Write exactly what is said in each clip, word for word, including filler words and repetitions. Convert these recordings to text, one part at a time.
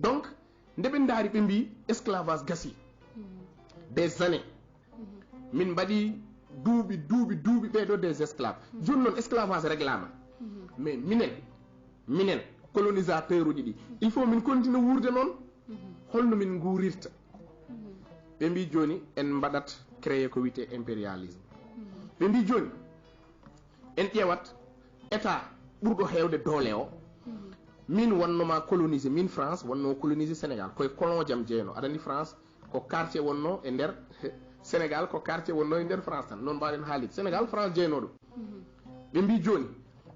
Donc, nde ɓe ndaari, ɓe mbi esclavage gasi. Des années. Min mbaɗi duuɓi, duuɓi, duuɓi ɓeeɗo des esclaves. Jooni noon, esclavage réglaama. Mais minen, minen, colonisateur uji ɗi, il faut min continue wuurde noon. Holno min nguurirta? Ɓe mbi jooni, en mbaɗat créer ko wiyetee impérialisme. Ɓe mbi jooni, en ƴeewat état ɓurɗo heewde doole o. Min wonnoma colonisé, min France wonno colonisé Sénégal, koye colon jam jeyno. Aɗa anndi France ko quartier wonno e nder Sénégal, ko quartier wonno e nder France tan. Noon mbaɗen haalde. Sénégal, France jeyno ɗum. Ɓe mbi jooni,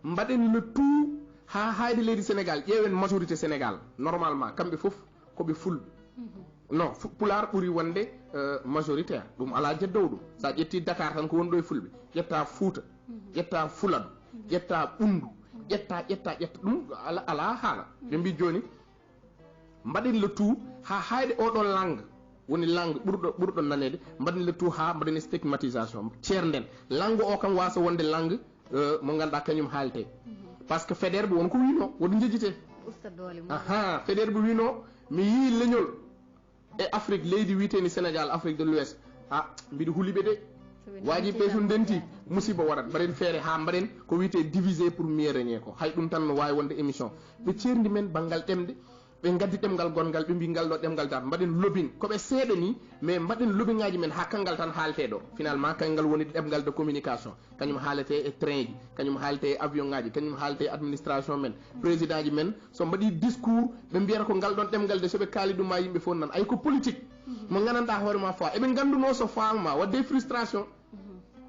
mbaɗen le tout haa hayde leydi Sénégal, ƴeewen majorité Sénégal. Normalement, kamɓe fof ko ɓe fulɓe. Non, fu-, pulaar ɓuri wonde, euh, majoritaire. Ɗum alaa jeddowo ɗum. So a ƴetti Dakar tan, ko woni ɗo e fulɓe. Ƴetta Fuuta, ƴetta Fuladu, ƴetta Ɓunndu, ƴetta, ƴetta, ƴetta. Ɗum ala, alaa haala. Ɓe mbi jooni, mbaɗen le tout haa hayde oɗo langue, woni langue ɓurɗo, ɓurɗo naneede, mbaɗen le tout haa mbaɗen stigmatisation, ceernden. Langue o kam waasa wonde langue, euh, mo ngannduɗaa kañum haalte. Par ce que Faidherbe won ko wino, woɗi njejjite. Usta doole mum. Aha, Faidherbe wino, mi yii leñol e Afrique, leydi wiyeteendi Sénégal, Afrique de l'Ouest. Ah, mbiɗo huli ɓe de. So ɓe waaji ndenti ɓe tan sun ndenti, musiba warat. Mbaɗen feere haa mbaɗen ko wiyetee diviser pour mieux régner ko. Hay ɗum tan no waawi wonde émission. Ɓe ceerndi men banngal ɗemɗe, ɓe ngaddi ɗemngal gonngal, ɓe mbi ngal ɗo ɗemngal dar. Mbaɗen lobbying. Ko ɓe seeɗa ni, mais mbaɗen lobbyingaaji men haa kanngal tan haaletee ɗo. Finalement, kanngal woni ɗemngal de communication. Kañum haaletee e train ji, kañum haaletee e avion ŋaaji, kañum haaletee e administration men. Président ji men, so mbaɗi discours, ɓe mbiyata ko ngal ɗon ɗemngal de, so ɓe kaali ɗum ma yimɓe fof nan. Ay ko politique. Mo nganndanɗaa hoore ma faa. Eɓe nganndunoo so faama ma, waɗde frustration.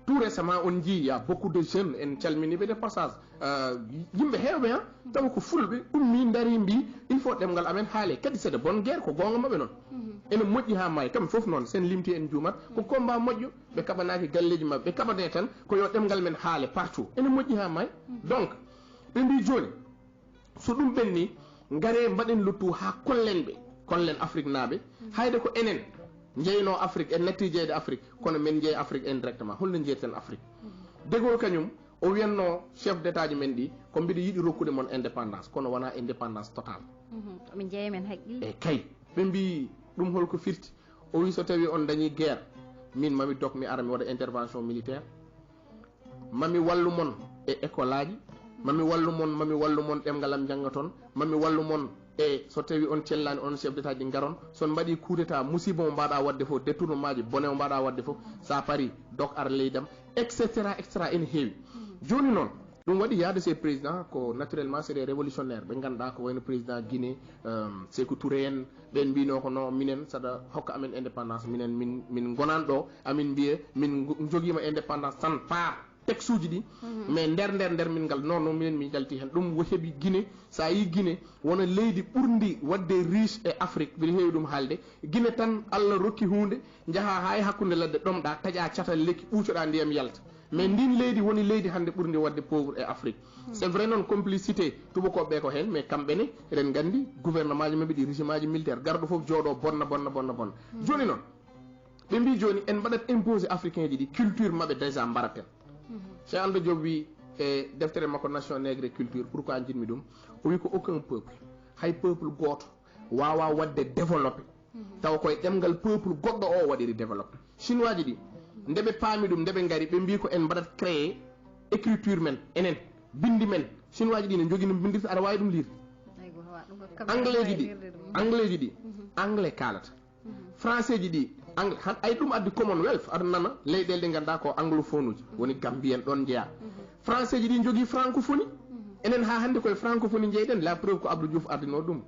Tout récemment, on njii, y a beaucoup de jeunes, en calmini ɓe de passage. Euh, yimɓe heewɓe, hein, tawa ko fulɓe, ummi, ndari, mbi, il faut ɗemngal amen haale. Kadi c'est de bonne guerre, ko goonga maɓɓe noon. Ene moƴƴi haa maayi, kamɓe fof noon, sen limti en juumat, ko combat moƴƴo, ɓe kaɓanaaki galleeji maɓɓe, ɓe kaɓane tan, ko yo ɗemngal men haale partout. Ene moƴƴi haa maayi. Donc, ɓe mbi jooni, so ɗum ɓenni, ngaree mbaɗen le tout haa kollen ɓe, kollen Afrique naaɓe, hayde ko enen njeynoo Afrique, en natti jeyde Afrique, kono men njeya Afrique indirectement. Holno njeyten Afrique? De Gaulle kañum, o wiyatnoo chef d'état ji men ɗi, ko mbiɗo yiɗi rokkude mon indépendance, kono wonaa indépendance totale. Mhm. Min njeya men haqqille. E kay, ɓe mbi ɗum holko firti? O wi so tawi on dañi guerre, min mami dok, mi ara mi waɗa intervention militaire. Mami wallu mon e école aji, mami wallu mon, mami wallu mon ɗemngal am njannga toon, mami wallu mon e so tawi on cellani on chef d'état ji ngaron, so on mbaɗi coup d'état, musiba mo mbaɗa waɗde fof, détournement ji bone mo mbaɗa waɗde fof, sa pari, dok ar leydam, et cetera, et cetera, ene heewi. Jooni noon, ɗum waɗi yaade ces présidents ko naturellement c'est des révolutionnaires, ɓe ngannduɗaa ko wayno président Guinée, euh, Sékou Touré en, ɓen mbino ko non, minen saɗa hokka amen indépendance, minen min, min ngonan ɗo, amin mbiye min ngo-, jogiima indépendance tan, pas texte uji ɗi, mais nder, nder, nder min ngal, non, non, minen min jalti heen. Ɗum wo heɓi Guinée, sa yi Guinée, wona leydi ɓurndi waɗde riche e Afrique, mbiɗa heewi ɗum haalde. Guinée tan Allah rokki huunde, njaha haa e hakkunde ladde, ɗomɗa, taƴa catal lekki, ɓuucoɗa ndiyam yalta. Mais ndin leydi woni leydi hannde ɓurndi waɗde pauvre e Afrique. C'est vrai noon complicité tubakooɓe ɓe ko heen, mais kamɓe ne, eɗen nganndi gouvernement ji maɓɓe ɗi régime aji militaire, garɗo fof jooɗo bonna, bonna, bonna, bonna. Jooni noon, ɓe mbi jooni en mbaɗat imposé africain ji ɗi culture maɓɓe déjà mbaraten. Cheikh Anta Diop wi e deftere makko Nation Nègre et Culture, pourquoi njiɗmi ɗum? O wi ko aucun peuple, hay peuple gooto waawa waɗde développé tawa koye ɗemngal peuple goɗɗo o waɗiri développé. Chinois ji ɗi, nde ɓe paami ɗum, nde ɓe ngari, ɓe mbi ko en mbaɗat créé écriture men, enen, binndi men. Chinois ji ɗi ne njogii no mbindirta, aɗa waawi ɗum liirde. Ay, go hawa, ɗum ko kamɓe Anglais ji ɗi, lirde ɗum. Anglais ji ɗi, anglais kaalata. Français ji ɗi, anglais, han, ay, ɗum addi Commonwealth, aɗa nana leyɗeele ɗe ngannduɗaa ko anglophone uji, woni Gambie en ɗon njeyaa. Français ji ɗi njogii francophonie. Enen haa hannde koye francophonie njeyɗen, la preuve ko Abdou Diouf ardinoo ɗum.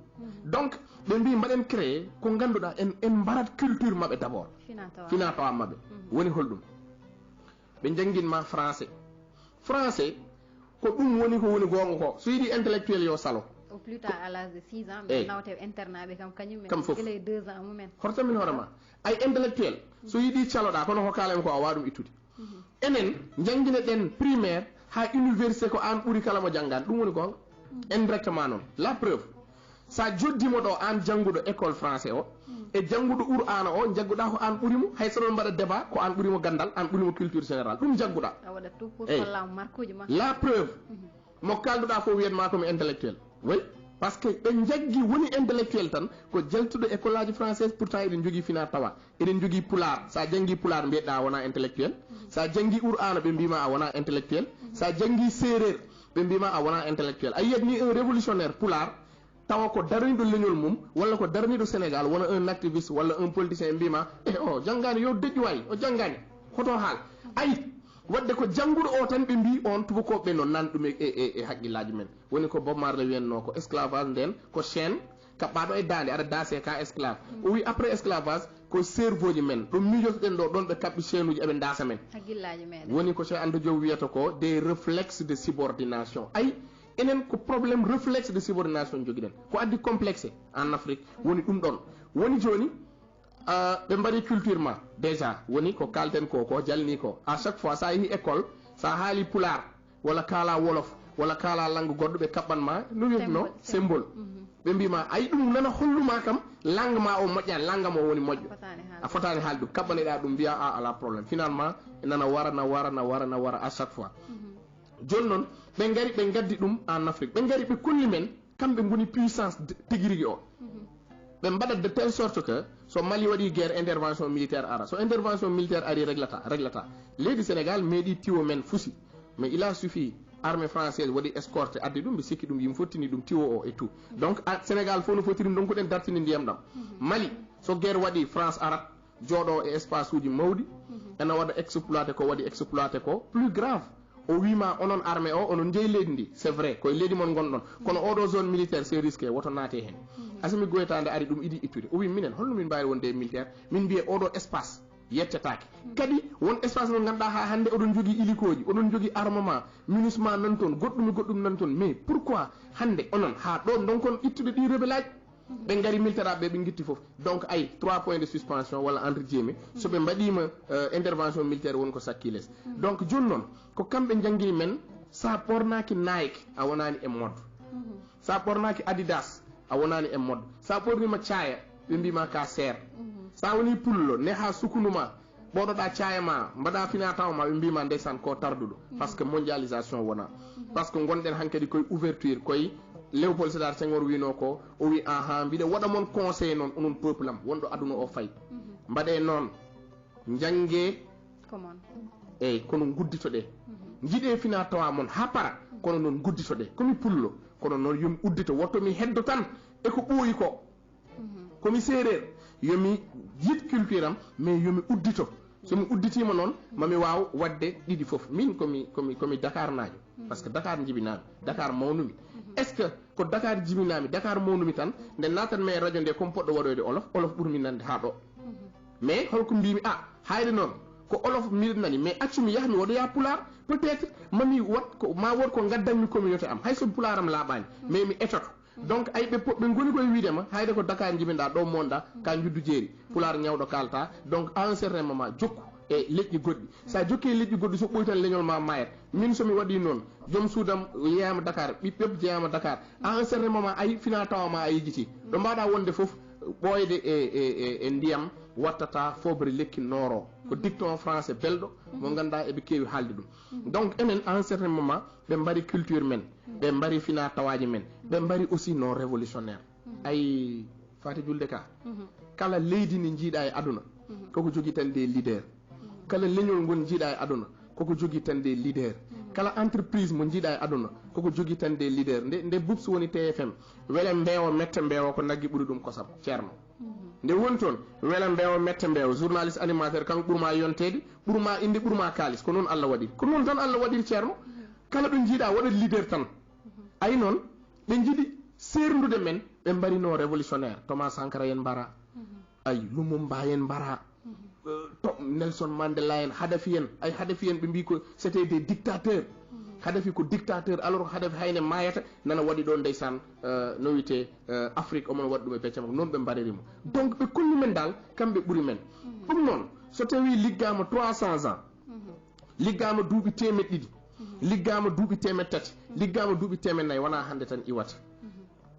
Donc, ɓe mbi mbaɗen créé ko ngannduɗaa en, en mbarat culture maɓɓe d'abord. Fina tawa. Fina tawa maɓɓe. Woni holɗum? Ɓe njanngin ma français. Français, ko ɗum woni ko woni goonga ko. So yiɗi intellectuel yo salo. Au plus tard, à l'âge de six ans, ɓe nawte internat ɓe kam, kañum en. Kam fof. Gila e deux ans mumen. Horta min hoore ma. Ay intellectuel, so yiɗi caloɗa, kono ko kaalen ko a wawa ɗum ittude. Enen, njanngine ɗen primaire haa université ko aan ɓuri kala mo janngaan. Ɗum woni goonga. Indirectement noon. La preuve. Sa joddimo ɗo aan jannguɗo école français o, e jannguɗo Qur'aana o, njagguɗa ko aan ɓuri mo, hay so ɗon mbaɗa débat, ko aan ɓuri mo ganndal, aan ɓuri mo culture générale. Ɗum njagguɗa. A waɗat tout pour kolla mo markuuji ma. La preuve. Mo kalduɗa fof wiyat ma ko mi intellectuel. Oui. Parce que ɓe njaggi woni intellectuel tan ko jaltuɗo école aji française, pourtant eɗen njogii fina tawa, eɗen njogii pulaar. Sa janngi pulaar mbiyeɗa a wona intellectuel. Sa janngi qur'aana ɓe mbima a wona intellectuel. Sa janngi séeréer ɓe mbima a wona intellectuel. A yiyat ni un révolutionnaire pulaar tawa ko daraniɗo leñol mum walla ko daraniɗo Sénégal wona un activiste walla un politicien mbima e o janngani yo deƴƴu way o janngani hoto haal. Ayi, wadde ko jannguɗo o tan ɓe mbi on tubakoɓe no nan ɗum e, e, e, e haqqillaji men. Woni ko Bob Marley wiyanno ko esclavage nden ko chaîne kaɓɓaɗo e dande aɗa dase ka esclave. O wi après esclavage ko cerveau ji men ɗum mijotoɗen ɗo ɗon ɓe kaɓɓi chaîne uji eɓe dasa men. Haqqillaji meɗen. Woni ko Cheikh Anta Diop wiyata ko des réflexes de subordination. Ay, enen ko problème réflexe de subordination jogiɗen ko addi complexe en Afrique. Woni ɗum ɗon woni joni ah, ɓe mbaɗi culture ma déjà woni ko kalten ko ko jalni ko à chaque fois sa yehi école sa haali pulaar walla kaala wolof walla kaala langue goɗɗo ɓe kaɓɓan ma no wiyetno symbole. Ɓe mbima ay ɗum nana holluma kam langue ma o moƴƴa langue mo woni moƴƴo. A fotani haalde ɗum kaɓɓaneɗa ɗum mbiya a ala problème finalement nana wara na wara na wara na wara à chaque fois. Joni noon ɓe ngari ɓe gaddi ɗum en Afrique ɓe ngari ɓe kolli men kamɓe ngoni puissance tigi rigi o. Ɓe mbaɗat de telle sorte que so Mali waɗi guerre intervention militaire ara so intervention militaire ari réglata réglata. Leydi Sénégal meeɗi tiwo men fusi mais il a suffi armée française waɗi escorte addi ɗum ɓe sikki ɗum yim fottini ɗum tiwo o et tout. Donc Sénégal fof no fotiri donkuɗen dartini ndiyam ɗam. Mali so guerre waɗi France arat jooɗo e espace uji mawɗi ena waɗa exploité ko waɗi exploité ko plus grave. O wima onon armée o onon jeeyi leydi ndi c'est vrai koye leydi mon gonɗon kono oɗo zone militaire c'est risqué woto naate hen. Asimi goytande ari ɗum idi ittude o wi minen holno min mbawi wonde e militaire min mbiye oɗo espace yeccatake kadi won espace mo ganduɗa ha hande oɗon jogui ilikoji oɗon jogui armement minusma nan toon goɗɗum e goɗɗum nan toon mais pourquoi hande onon ha ɗo donkon ittude ɗi rebelaji. Ɓe ngari militaraɓe ɓe guitti foof donc ay trois points de suspension walla entre jemi soɓe mbaɗima intervention militaire woni ko sakki less. Donc joni noon ko kamɓe janggiri men sa ɓornaki Nike a wonani e mode. Sa ɓornaki Adidas a wonani e mode. Sa ɓornima caaya ɓe mbima ka seer. Sa woni pullo neha sukunuma ɓoɗoɗa caaya ma mbaɗa fina tawa ma ɓe mbima ndeysan ko tarduɗo. Parce que mondialisation wona parce que gonɗen hankadi koye ouverture koye Léopold Sédar Senghor wino ko o wi aha mbiɗa waɗa mon conseil noon onon peuple am wonɗo aduna o fayi. Mbaɗe noon jangge eyyi kono gudditoɗe. Jiɗe fina tawa mon ha para kono noon gudditoɗe komi pullo kono noon yomi uddito wotto mi heddo tan eko ɓooyi ko. Komi seereer yomi yid culture am mais yomi uddito. Somi udditima noon mami waaw wadde ɗiɗi fof min komi komi komi dakarnaajo. Parce que dakar jibinami dakar mawnumi. Est ce que ko dakar jibinami dakar mawnumi tan nde natanmi e radio nde comme poɗɗo waɗoyde olof olof ɓurmi nande ha ɗo. Mais holko mbimi a hayde noon ko olof mbiɗa nani mais accu mi yaha mi waɗoya pulaar peut être mami wat ko ma wot ko gaddanmi communauté am hay so pulaar am laaɓani mais mi etoto. Donc ay ɓe ɓe goni koye wiidema hayde ko dakar jibinɗa ɗo monɗa ka juddu jeeri pulaar ñawɗo kalta donc à un certain moment jokku e leƴƴi goɗɗi. Sa jokki e leƴƴi goɗɗi so ɓoy tan leñol ma mayat. Min somi waɗi noon joom suudam yeyama dakar ɓiɓɓe jeyama dakar à un certain moment ay fina tawama a yejiti ɗo mbaɗa wonde foof ɓooyde e e e ndiyam wattata foobre lekki nooro ko dicton français belɗo mo ganduɗa eɓe kewi haalde ɗum. Donc enen à un certain moment ɓe mbari culture men ɓe mbari fina tawaji men ɓe mbari aussi non révolutionnaire. Ay fati julde ka kala leydi ndi jiiɗa e aduna koko jogui tan des leader. Kala leñol ngol jiiɗa e aduna koko jogui tan des leader. Kala entreprise mo jiiɗa e aduna koko jogui tan des leader nde nde bubs woni tfm wele mbewo mette mbewo ko naggi ɓuuri ɗum kosam ceerno. Nde woni toon wela mbewa mette mbewa journaliste animateur kanko ɓurma yontede ɓurma inde ɓurma kalis ko noon allah waɗiri ko noon tan allah waɗiri ceerno. Kala ɗo jiiɗa waɗat leader tan. Ay noon ɓe jiiɗi serdude men ɓe mbarino révolutionnaire thomas sankara yen mbara ay lumumba yen mbara to nelson mandela en hadafi en ay hadafi en ɓe mbi ko c'était des dictateurs. Hadafi ko dictateur alors hadafi hayne mayata nana waɗi ɗo ndeysan no wiyete afrique omon waɗi ɗum e pecca makko noon ɓe mbariri mo. Donc ɓe kolli men dal kamɓe ɓuri men. Ɗum noon so tawi liggama trois cents ans liggama duuɓi temed ɗiɗi liggama duuɓi temed tati liggama duuɓi temed nayyi wona hande tan iwata.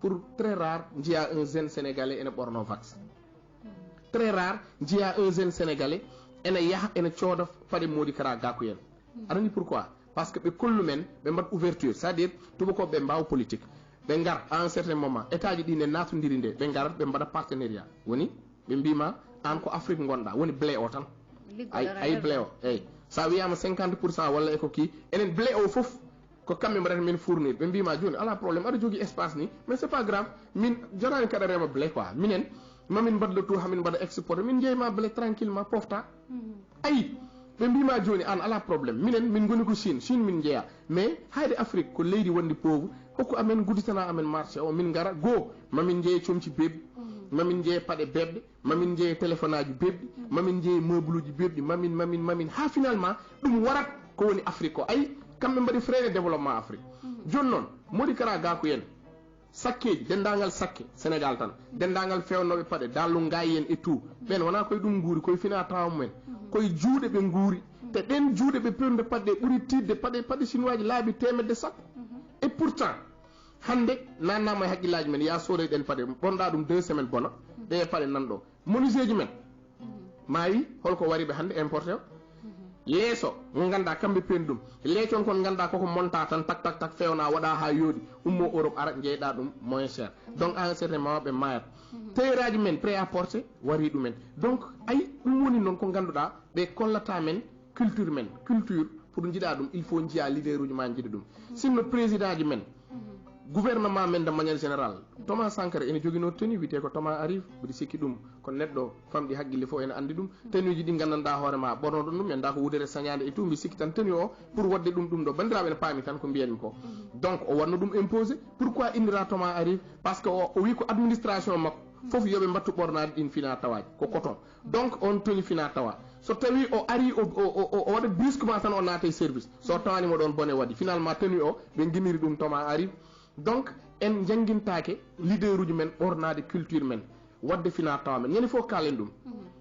Pour très rare jiya un jeune sénégalais ene ɓorno vax. Très rare jiya un jeune sénégalais ene yaha ene cooda faɗe modi kara gakuyen. Aɗa andi pourquoi? Parce que ɓe kollu men ɓe mbaɗ ouverture c'est à dire tubakoɓe ɓe mbawa politique. Ɓe ngar à un certain moment, état ji ɗi ne naatondiri nde, ɓe ngarat ɓe mbaɗa partenariat. Woni ɓe mbima an ko Afrique ngonɗa, woni blé o tan. Ay, ay blé o, eyyi. Sa wiyama cinquante pour cent walla e ko ki, enen blé o fof ko kamɓe mbaɗata min fournir. Ɓe mbima joni ala problème, aɗa jogui espace ni, mais c'est pas grave. Min jarani kaɗa rema blé quoi. Minen mamin mbaɗ le tout, hamin mbaɗa exporté, min jeeyma blé tranquillement, pofta. Ayi, ɓe mbima joni an ala problème. Minen min goni ko Chine, Chine min jeeya. Mais hayde Afrique ko leydi wonde pauvre, hokku amen, gudditana amen marché o, min ngara goo, mamin jeeye comci bebɗi, mamin jeeye paɗe bebɗe, mamin jeeye téléphone aji bebɗi, mamin jeeye meuble uji bebɗi, mamin, mamin, mamin, ha finalement ɗum warat ko woni Afrique ko. Ayi, kamɓe mbaɗi freiné développement Afrique. Joni noon, Modi Kara Gakou en, sakkeji, dendagal sakke Sénégal tan, dendagal fewnoɓe paɗe, dallu ngayi en et tout, ɓen wona koye ɗum nguuri, koye fina tawa mumen, koye juuɗe ɓe nguuri. Te ɗen juuɗe ɓe pewnude paɗe ɓuri tidde paɗe, paɗe chinois ji laabi temedde sappo. Et pourtant, hande nannama e haqqillaji men, ya soodoy ɗen paɗe, ɓornoɗa ɗum deux semaines bona, ɗe paɗe nanɗo. Menuisier ji men, ma wi holko wari ɓe hande importé o? Leeso mo ganduɗa kamɓe peen ɗum, leecon kon ganduɗa koko monta tan, tak tak tak, fewna, waɗa ha yooɗi, ummo Europe, ara jeyɗa ɗum moins cher. Donc à un certain moment ɓe mayat. Tailleur aji men, prêt à porter wari ɗumen. Donc ay, ɗum woni noon ko ganduɗa ɓe kollata men culture men. Culture, pour jiiɗa ɗum, il faut jiiya leader uji ma jiiɗa ɗum. Sinno président ji men, gouvernement men de manière générale, Thomas Sankara ene jogino tenue wiyete ko Thomas Arrive, mbiɗa sikki ɗum ko neɗɗo famɗi haqqille fof ene andi ɗum. Tenue ji ɗi gandanɗa hoore ma ɓornoɗon ɗum, en da ko wudere sañade et tout, mbi sikki tan tenue o pour wadde ɗum, ɗum ɗo bandiraɓe ene paami tan ko mbiyanmi ko. Donc o wanno ɗum imposé. Pourquoi innira Thomas Arrive? Parce que o, o wi ko administration makko fof yoɓe mbattu ɓornade ɗin fina tawaji ko coton. Donc on tenue fina tawa, so tawi o ari o, o, o, o waɗa brusquement tan, o naata e service, so tawani mo ɗon bone waɗi, finalement tenue o ɓe guiniri ɗum Thomas Arrive. Donc en jangguintake leader uji men ɓornade culture men, wadde fina tawa men, ñande fof kalen ɗum.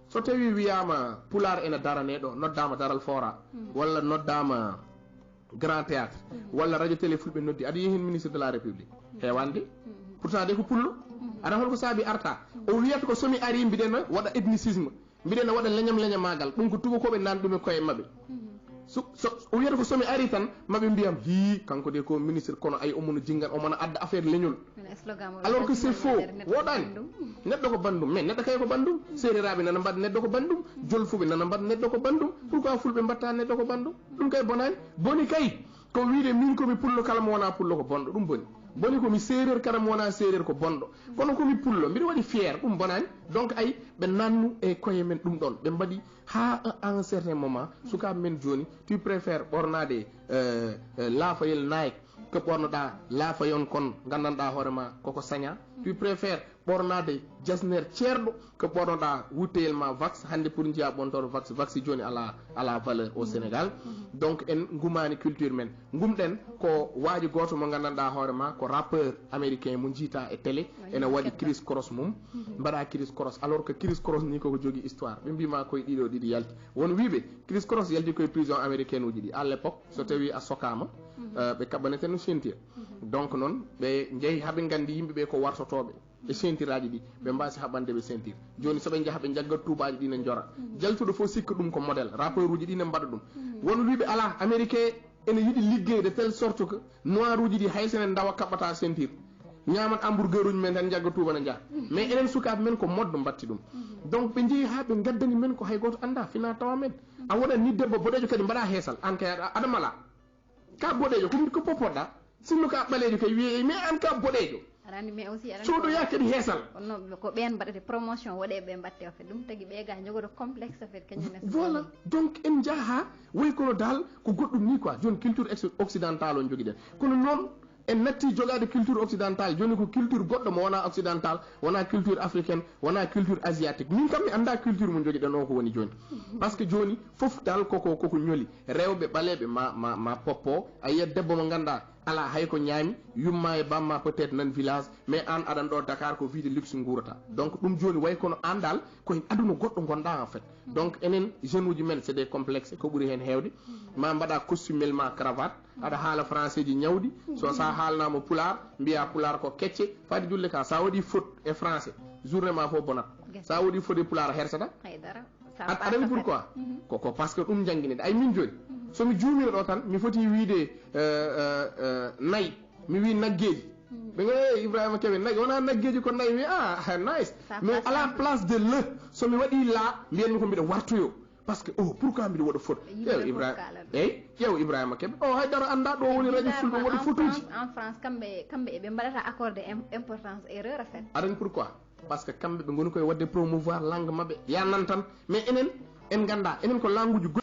So tawi wiyama pulaar ene darane ɗo, noddama daral fora, walla noddama grand théâtre, walla radio télé fulɓe noddi, aɗa yiya hen ministre de la république? Hewande. Pourtant de ko pullo. Aɗa holko saabi arta? O wiyata ko somi ari mbiɗen waɗa ethnicisme, mbiɗen waɗa leñam leñamagal, ɗum ko tubakoɓe nan ɗum e koye maɓɓe. So, so o wiyata ko somi ari tan maɓe mbiyam, hi, kanko de ko ministre, kono ay omono jingan, omono adda affaire leñol. Alors que c'est faux. Woɗani. Neɗɗo ko bandum, mais neɗɗo kay ko bandum. Seereraɓe nana mbaɗa neɗɗo ko bandum, jolfuɓe nana mbaɗa neɗɗo ko bandum. Pourquoi fulɓe mbatta neɗɗo ko bandum? Ɗum kay bonani. Boni kay ko wiide min komi pullo, kala mo wona pullo ko bonɗo, ɗum boni. Boni komi seerer, kala mo wona seerer ko bonɗo. Kono komi pullo, mbiɗa waɗi fier, ɗum bonani. Donc ay, ɓe nannu e koye men ɗum ɗon, ɓe mbaɗi ha à un certain moment, sukaɓe men joni, tu préfères ɓornade euh, euh, laafayel Nike, ko ɓornoɗa laafayon kon gandanɗa hoore ma koko saña. Tu préfères ɓornade jasner ceerɗo ko ɓornoɗa wutteyel ma Vax, hande pour jiya ɓontoɗo Vax, Vax joni ala, ala valeur au Sénégal. Donc en gumani culture men, gumɗen ko waji goto mo gandanɗa hoore ma ko rappeur américain mo jiita e télé, ene waɗi criss cross mum, mbaɗa criss cross, alors que criss cross ni koko jogui histoire. Ɓe mbima koye ɗiɗo ɗiɗi yalti, won wiɓe criss cross yalti koye prison américaine uji ɗi à l'époque, so tawi a sokama, euh, ɓe kaɓɓanete no ceinture. Donc noon ɓe jeeyi haɓe gandi yimɓeɓe ko wartotoɓe e ceinture aji ɗi, ɓe mbasi haɓande ɓe ceinture. Joni soɓe jaaha ɓe jagga tubaji ɗi ne jora, jaltuɗo fof sikka ɗum ko modèle, rappeur uji ɗi ne mbaɗa ɗum. Won wiɓe ala, américain ene yiɗi liggeyde telle sorte que noir uji ɗi hay sene dawa kaɓɓata ceinture, ñamat hamburger uji men tan jagga tuba ne jaaha. Mais enen sukaɓe men ko modde mbatti ɗum. Donc ɓe jeeyi ha ɓe gaddani men ko hay goto anda fina tawa men. A wonat ni debbo boɗejo kadi mbaɗa heesal, an kay aɗa, aɗa mala. Ka boɗejo ko, ko popoɗa. Sinno ka ɓalejo kay wiye, mais an ka boɗejo. Arani mais aussi arani sodoya kadi heesal. Kono ko ɓen mbaɗata promotion, woɗe ɓe mbatte o fe ɗum tagi ɓe ga jogoɗo complexe fe kañum ne. Voilà. Donc en jaaha way kono dal ko goɗɗum ni quoi. Joni culture ex- occidentale on jogiɗen, kono noon en natti jogade culture occidentale. Joni ko culture goɗɗo mo wona occidental, wona culture africaine, wona culture asiatique. Min kam mi anda culture mo jogiɗen o ko woni joni. Parce que joni fof dal koko, koko ñoli. Rewɓe ɓaleɓe ma, ma, ma poppo, a yiyat debbo mo ganda ala hay ko ñaami, yumma e bamma peut-être nan village, mais an aɗan ɗo Dakar ko wiide luxe nguurata. Donc ɗum joni way kono an dal ko hen aduna goɗɗo gonɗa en fait. Donc enen jeune uji men c'est des complexes ko ɓuri hen hewde. Ma mbaɗa costume ma cravate, aɗa haala français ji ñawɗi, so sa haalnama pulaar mbiya pulaar ko kecce. Fadi julle ka sa waɗi faute e français, journée ma fof bonat. Sa waɗi faute e pulaar a hersata. Haydara. Aɗa andi pourquoi? Koko parce que ɗum jangguinede. Ay min joni somi juumino ɗo tan mi foti wiide euh, euh, euh, nayi, mi wi naggeji. Ɓe ngo e Ibrahima Kebe nagge wona naggeeji ko nayi wi ah nice. Mais à la place de le, so mi waɗi la mbiyanmi ko mbiɗa wartoyo. Parce que oh pourquoi mbiɗa waɗa faute? Yew Ibrahima. Eyyi yew Ibrahima Kebe o haydara annda ɗo woni radio fulɓe waɗa faute uji. En France kamɓe kamɓe ɓe mbaɗata accordé importance erreur a fait. Aɗa anndi pourquoi? Parce que kamɓe ɓe ngoni koye waɗde promouvoir langue maɓɓe ya nan tan. Mais enen en ngannda enen ko langue uji.